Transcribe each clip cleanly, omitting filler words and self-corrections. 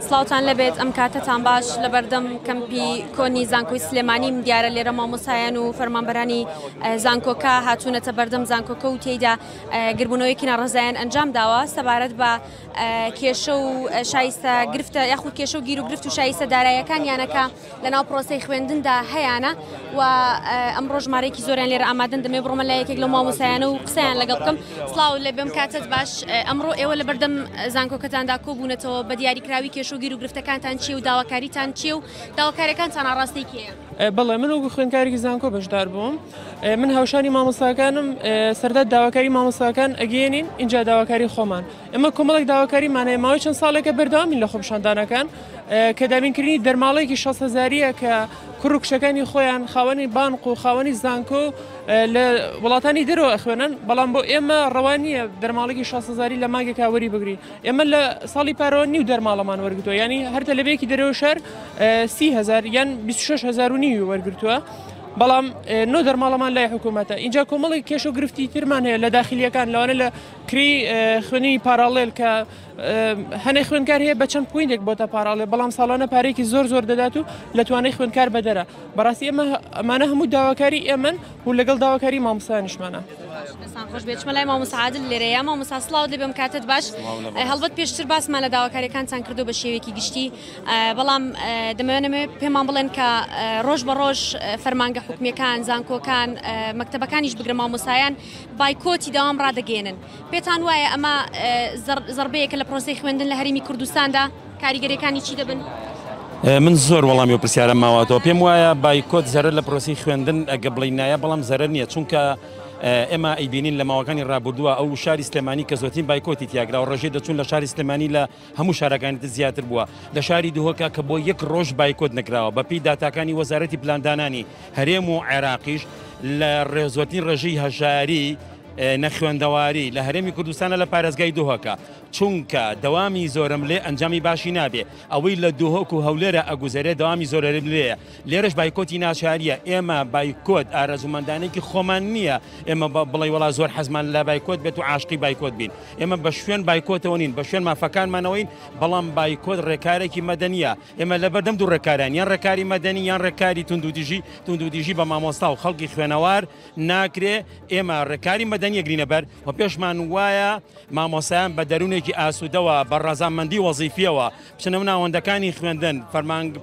سڵاوتان لێبێت ئەم کاتەتان باش لەبەردەم کەمپی کۆنی زانکۆی سلێمانیم دیارە لێرە مامۆسایان و فەرمانبەرانی زانکۆکە هاتوونەتە بەردەم زانکۆکە و تێیدا گربوونەوەیەکی ناڕەزایان ئەنجام داوە سەبارەت بە کێشە و شایستە گرفتە یاخود کێشە و گیر و گرفت و شایستە دارایەکانیانەکە لەناو پرۆسەی خوێندندا هەیانە و ئەمڕۆ ژمارەیەکی زۆریان لێرە ئامادەن دەمێ بڕۆمە لای یەکێک لەو مامۆستایانە و قسەیان لەگەڵ بکەم سڵاو لێ بێم کاتت باش ئەمڕۆ ئێوە لە بەردەم زانکۆکەتاندا کۆبوونەتەوە بە دیاریکراوی کێشە و گیروگرفتەکانتان چییە و داواکاریتان چییە و داواکاریەکانتان ئاڕاستەی کێیە؟ بەڵێ من وەکو خوێندکارێکی زانکۆ بەشدار بووم من هاوشانی مامۆستاکانم سەردات داواکاری مامۆستاکان ئەگەیەنین ئینجا داواکاری خۆمان ئێمە کۆمەڵێک داواکاریمان هەیە ماوەی چەند ساڵێکە بەردەوامین لە خۆپیشاندانەکان کە دابینکردنی دەرماڵەیەکی 6 هەزاریە کە کوڕ و کچەکانی خۆیان خاوەنی بانق و خاوەنی زانکۆ لە وڵاتانی دەرەوە ئەخوێنن بەڵام بۆ ئێمە ڕەوا نییە دەرماڵێکی 6 هەزاری لە مانگێکا وەری بگرین ئێمە لە ساڵی پارەوە نیو دەرماڵەمان وەرگتووە ینی هەر تەلەبەیەکی دەرەوە شار 30 هەزار یان 26 هەزار و نیوی وەرگتووە بەڵام نۆ دەرماڵەمان لای حکوومەتە اینجا کۆمەڵێک کێشە و گرفتی ترمان هەیە لە داخلیەکان لەوانە لە کرێی خوێندنی parallel کە هەنێ خوێندکار هەیە بە چەند point ێک بۆتە parallel بەڵام ساڵانە پارێکی زۆر زۆر دەدات و لە توانای خوێندکار بەدەرە بەڕاستی ئێمە ئەمانە هەموو داواکاری ئێمەن و لەگەڵ داواکاری مامۆستایانیشمانە. دەستان خۆش بێت چمە لای مامۆستا عادل لێرەیە مامۆستا سڵاوت لێ بێم کاتت باش هەڵبەت پێشتر باسمان لە داواکاریەکانتان کردو بە شێوەیەکی گشتی بەڵام دەمەوێت پێمان بڵێن کە ڕۆژ بە ڕۆژ فەرمانگە حکومیەکان زانکۆکان مەکتەبەکانیش بگرە مامۆسایان بایکۆتی دەوام ڕادەگەیەنن، پێتان وایە ئەمە زەڕبەیەکە لە پرۆسەی خوێندن لە هەرێمی کوردستاندا؟ کاریگەریەکانی چی دەبن؟ من زۆر وەڵامی ئەو پرسیارەم ماوەتەوە پێم وایە بایکۆت زەرەر لە پرۆسەی خوێندن ئەگە بڵێین نایە بەڵام زەرەر نییە چونکە ئێمە ئەیبینین لە ماوەکانی ڕابردووە ئەو شاری سلێمانی کە زۆرترین بایکۆتی تیاکرا و ڕێژەی دەچوون لە شاری سلێمانی لە هەموو شارەکانی تر زیاتر بووە لە شاری دهۆکە کە بۆ یەک ڕۆژ بایکۆت نەکراوە بەپێی داتاکانی وەزارەتی پلاندانانی هەرێم و عێراقیش لە زۆرترین ڕێژەی هەژاری نەخوێندەواری لە هەرێمی کوردستانە لە پارێزگای دهۆکە چونکە دەوامی زۆرەملێ ئەنجامی باشی نابێ ئەوەی لە دهۆک و هەولێرە ئەگوزەرێ دەوامی زۆرەملێیە لێرەش بایکۆتی ناچاریە ئێمە بایکۆت ئارەزوومەندانێکی خۆمان نییە ئێمە بڵێ وەڵا زۆر حەزمان لە بایکۆت بێت و عاشقی بایکۆت بین ئێمە بە شوێن بایکۆتەوە نین بە شوێن مافەکانمانەوەین بەڵام بایکۆت ڕێکارێکی مەدەنیە ئێمە لەبەردەم دوو ڕێکاران یان ڕێکاری مەدەنی یان ڕێکاری توندوتیژی توندوتیژی بە مامۆستا و خەڵکی خوێنەوار ناکرێ ئێمە ڕێکاری مەدەنی ئەگرینە بەر و پێشمان وایە مامۆستایان بە دەروونێکی ئاسوودەوە بە ڕەزامەندی وەزیفیەوە بچنە ناوەندەکانی خوێندن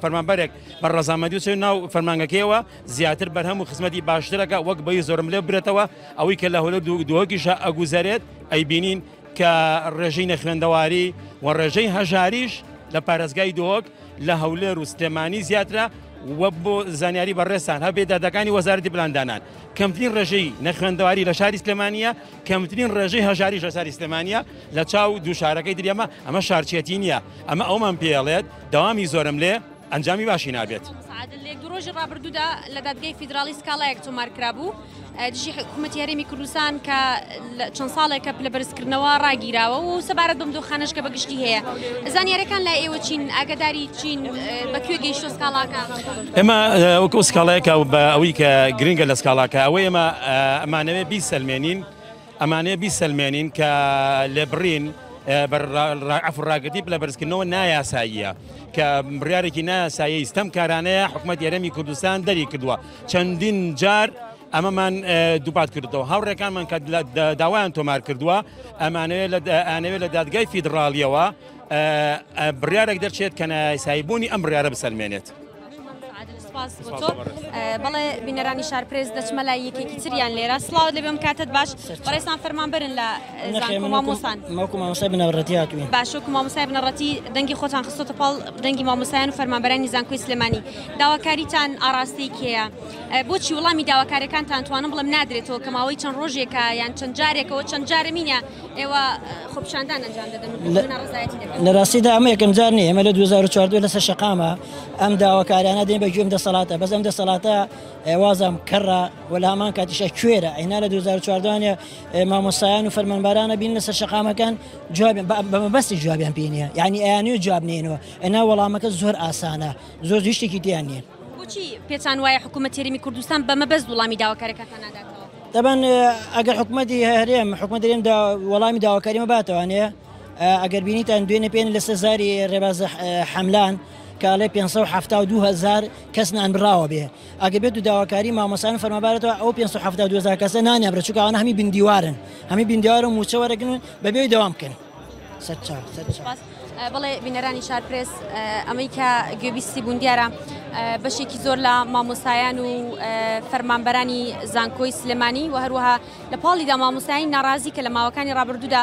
فەرمانبەرێک بە ڕەزامەندی بچێت ناو فەرمانگەکەیەوە زیاتر بەرهەم و خزمەتی باشترەکە وەک بەی زۆرم لێ برێتەوە ئەوەی کە لە هەولێر دهۆکیشە ئەگوزەرێت ئەیبینین کە ڕێژەی نەخوێندەواری و ڕێژەی هەژاریش لە پارێزگای دهۆک لە هەولێر و سلێمانی زیاترە و بۆ زانیاری بەڕێزتان هەبێ دادەکانی وەزارەتی پلاندانان کەمترین ڕێژەی نەخوێندەواری لە شاری سلێمانیە کەمترین ڕێژەی هەژاریش لە شاری سلێمانیە لە چاو دوو شارەکەی تری ئەمە ئەمە شارچێتی نییە ئەمە ئەومان پێڵێت دەوامی زۆرم لێ ئەنجامی باشی نابێت. مامۆستا عادل لە یەک دوو ڕۆژی ڕابردوودا لە دادگای فیدراڵی سکاڵایەک تۆمار کرابوو دژی حکوومەتی هەرێمی کوردستان کە چەند ساڵێکە پلە بەرزکردنەوە ڕاگیراوە و سەبارەت بەم دۆخانەش کە بەگشتی هەیە زانیارەکان لای ئێوە چین ئاگاداری چین بە کوێ گەیشتووە سکاڵاکە؟ ئێمە وەکو سکاڵایەکە بە ئەوەی کە گرنگە لە سکاڵاکە ئەوەی ئێمە ئەمانەوێ بیسەلمێنین ئەمانەیە بیسەلمێنین کە لێبڕین عەفو ڕاگرتنی پلە بەرزکردنەوە نایاساییە کە بڕیارێکی نایاسایی ستەمکارانەیە حکومەتی هەرێمی کوردستان دەری کردووە چەندین جار ئەمەمان دووپات کردەوە هاوڕێکانمان کە داوایان تۆمار کردووە ئەمانەوێت لە ئەنەوێت لە دادگای فیدڕاڵیەوە بڕیارێک دەرچێت کە نایاسایی بوونی ئەم بڕیارە بسەلمێنێت. سپاس بۆ تۆ بەڵێ بینەرانی شار پرێس دەچمە لای یەکێکی تریان لێرە سڵاوت لێ بێم کاتت باش بەڕێزتان فەرمانبەرن لە زانکۆ مامۆستان وەکو مامۆستای بنەڕەتی هاتووین باش وەکو مامۆستای بنەڕەتی دەنگی خۆتان خستۆتە پاڵ دەنگی مامۆستایان و فەرمانبەرانی زانکۆی سلێمانی داواکاریتان ئاراستەی کێیە بۆچی وەڵامی داواکاریەکانتان توانم بڵێم نادرێتەوە کە ماوەی چەند ڕۆژێکە یان چەند جارێکەوە چەند جارەمینە ئێوە خۆپیشاندان ئەنجام دەدەن و ناڕەزایەتی دەکەن؟ لە ڕاستیدا ئەمە یەکەم جار نییە، ئێمە لە 2014 لەسەر شەقامە ئەم داواکاریانە دێن بە گوێ ئەم دەسەڵاتە، بەس ئەم دەسەڵاتە وازم کەڕە و لە هەمان کاتیشا کوێرە، ئەینا لە 2014 مامۆستایان و فەرمانبەرانە بین لەسەر شەقامەکان جوابیان بە مەبەستی جوابیان پێ نییە، یعنی ئەیانەوێت جواب نێنەوە، ئەنا وەڵامەکە زۆر ئاسانە، زۆر هیچ شتێکی تیا نییە. بۆچی پێتان وایە حکوومەتی هەرێمی کوردستان بە مەبەست وڵامی داواکاریەکانتان ناداتەوە؟ تەبەن ئەگەر حکومەتی هەرێم حکومەت هەرێم دا وەڵامی داواکاریمە باتەوانێ. ئەگەر بینیتان دوێنێ پێنی لەسەر زاری ڕێباز حەملان کە ئەڵێ 572 هەزار کەس نانبڕاوە بێ ئەگەر بێت و داواکاری مامۆستایان فەرمانبارێتەوە ئەو 572 هەزار کەسە نانیان برێت چونکە ئەوانە هەمی بندیوارن هەمی بندیوارن و مووچە وەرەگرن و بەبێ دەوام بکەن. سەرچاو سەرچاو. بەڵێ بینەرانی شارپرێس ئەمەی کە گوێبیستی بوون دیارە بەشێکی زۆر لە مامۆستایان و فەرمانبەرانی زانکۆی سلێمانی و هەروەها لە پاڵیدا مامۆستایانی ناڕازی کە لە ماوەکانی ڕابردوودا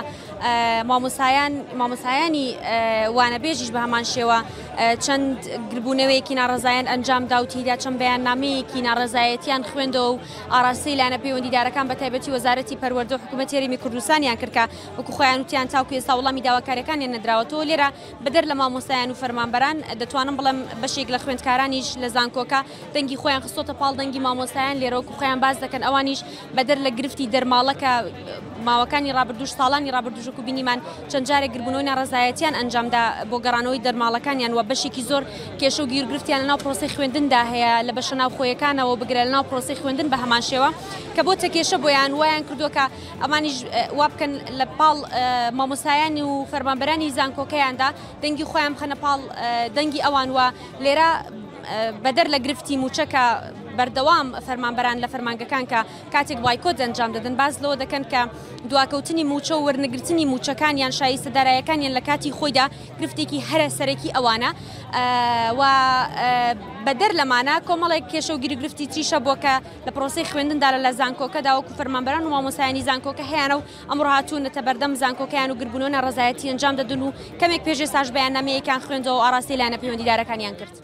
مامۆستایان مامۆستایانی وانەبێژیش بە هەمان شێوە چەند گربوونەوەیەکی ناڕەزایان ئەنجامدا و تیدا چەند بەیاننامەیەکی ناڕەزایەتیان خوێندەوە و ئاراستەی لایەنە پەیوەندیدارەکان بە تایبەتی وەزارەتی پەروەردە و حکوومەتی هەرێمی کوردستانیان کرد کە وەکو خۆیان وتیان تاوکو ئێستا وەڵامی داواکاریەکانیان نەدراوەتەوە. لێرە بەدەر لە مامۆستایان و فەرمانبەران دەتوانم بڵێم بەشێک لە خوێندکارانیش لە زانکۆکە دەنگی خۆیان خستۆتە پاڵ دەنگی مامۆستایان لێرە وەکو خۆیان باس دەکەن ئەوانیش بەدەر لە گرفتی دەرماڵە کە ماوەکانی ڕابردووش ساڵانی ڕابردووش وەکو بینیمان چەند جارێک گربوونەوەی ناڕەزایەتیان ئەنجامدا بۆ گەڕانەوەی دەرماڵەکانیان و بەشێکی زۆر کێشە و گیروگرفتیان لەناو پرۆسەی خوێندندا هەیە لە بەشە ناوخۆیەکانەوە بگرە لەناو پرۆسەی خوێندن بە هەمان شێوە کە بۆتە کێشە بۆیان وایان کردووە کە ئەمانیش وا بکەن لە پاڵ مامۆستایان و فەرمانبەرانی زانکۆکەیاندا دەنگی خۆیان بخەنە پاڵ دەنگی ئەوان و لێرە بەدەر لە گرفتی مووچە کە بەردەوام فەرمانبەران لە فەرمانگەکان کە کاتێک بایکۆت ئەنجام دەدەن باس لەوە دەکەن کە دواکەوتنی مووچە و وەرنەگرتنی مووچەکانیان شایستە دارایەکانیان لە کاتی خۆیدا گرفتێکی هەرە سەرەکی ئەوانە و بەدەر لەمانە کۆمەڵێک کێشە و گیروگرفتی تریشە بووە کە لە پرۆسەی خوێندندا لە زانکۆکەدا وەکو فەرمانبەران و مامۆستایانی زانکۆکە هەیانە و ئەمڕۆ هاتوونەتە بەردەم زانکۆکەیان و گربوونەوە ناڕەزایەتی ئەنجام دەدن و کەمێک پێش ئێستاش بەیاننامەیەکیان خوێندەوە و ئاڕاستەی لایەنە پەیوەندیدارەکانیان کرد.